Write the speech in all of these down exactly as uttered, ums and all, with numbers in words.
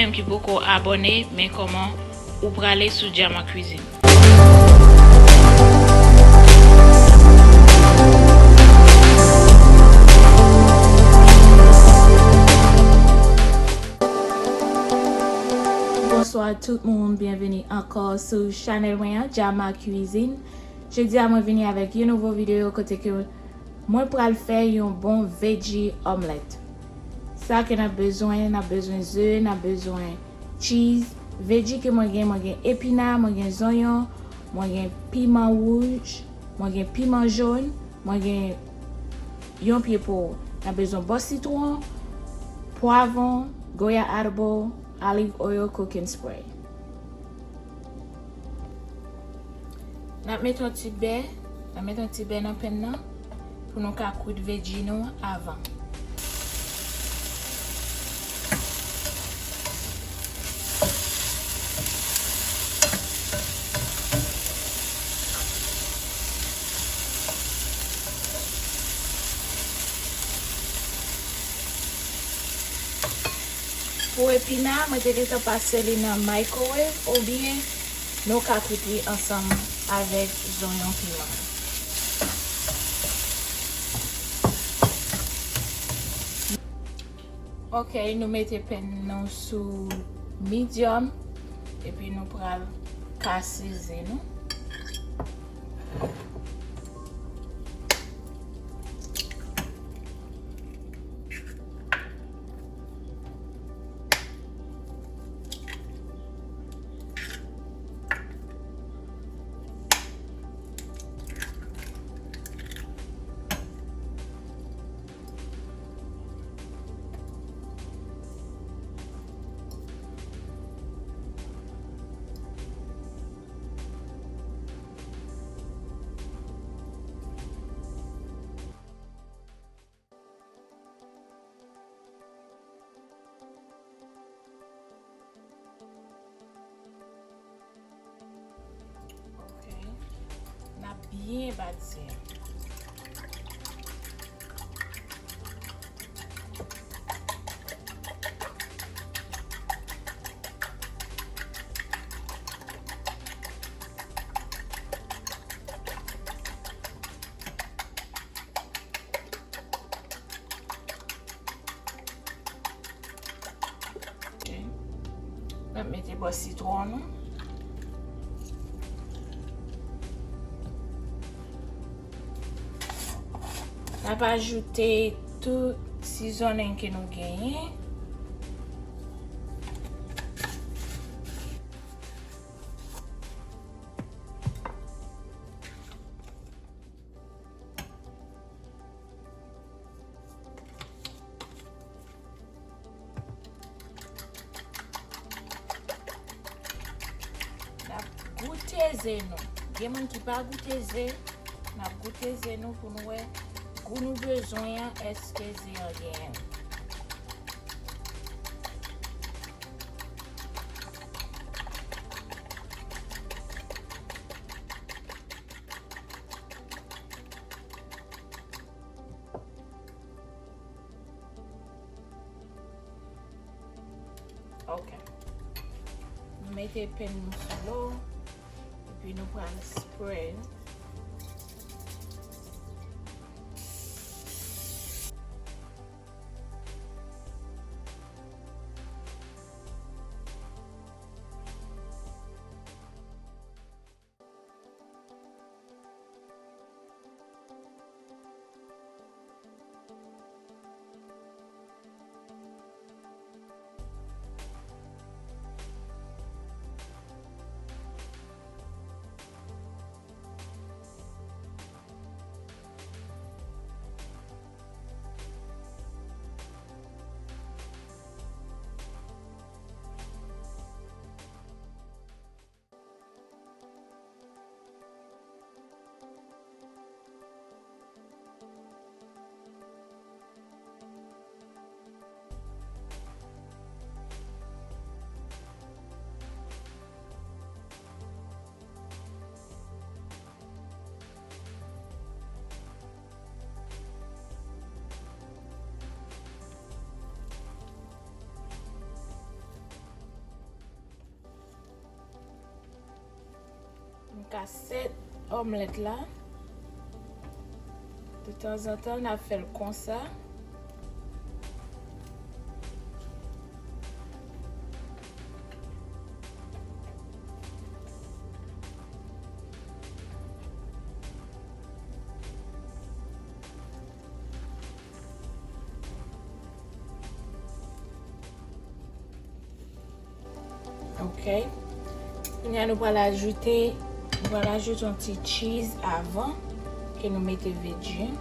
Ki poko abòne, men kòman ou prale sou Jama Cuisine. Bonswa tout moun, byenveni ankò sou chanèl mwen an, Jama Cuisine. Jodi a mwen vini avèk yon nouvo videyo kote ke mwen pral fè yon bon veggie omelette. Sa ke n ap bezwen, n ap bezwen ze, n ap bezwen cheese. Veggie ke mwen gen, mwen gen epina, mwen gen zonyon, mwen gen piman wouj, mwen gen piman jòn, mwen gen yon pye po. N ap bezwen bò sitwon, pwavwon, goya edible, olive oil, cooking spray. N ap met yon ti bè, n ap met yon ti bè nan pèn nan pou nou ka kwit veggie nou avan. Pou epina, mwen te gentan pase li nan microwave oubyen nou ka kwit li ansanm avèk zonyon piman. Ok, nou mete pèn nou sou medium epi nou pral kase ze nou. Ok. N ap byen bat ze a. Ok. N ap mete bò sitwon nou. N ap ajoute tout seasoning ke nou genyen. N ap goute ze nou. Gen moun ki pa goute ze, n ap goute ze nou pou nou wè gou nou bezwen an, èske ze an genyen. Ok. Nou mete pèn nou sou lo, epi nou pral spread. Asèt omlèt la. De tanzantan, n ap fè l konsa. Ok. Kounye a nou pral ajoute, nou pral ajoute yon ti cheese avan ke nou mete veggie.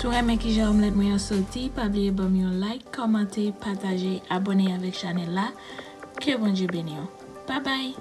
Si w renmen kijan omlèt mwen an soti, pa bliye ban m yon like, kòmante, pataje, abòne avèk chanèl la. Ke Bondye beni w. Babay!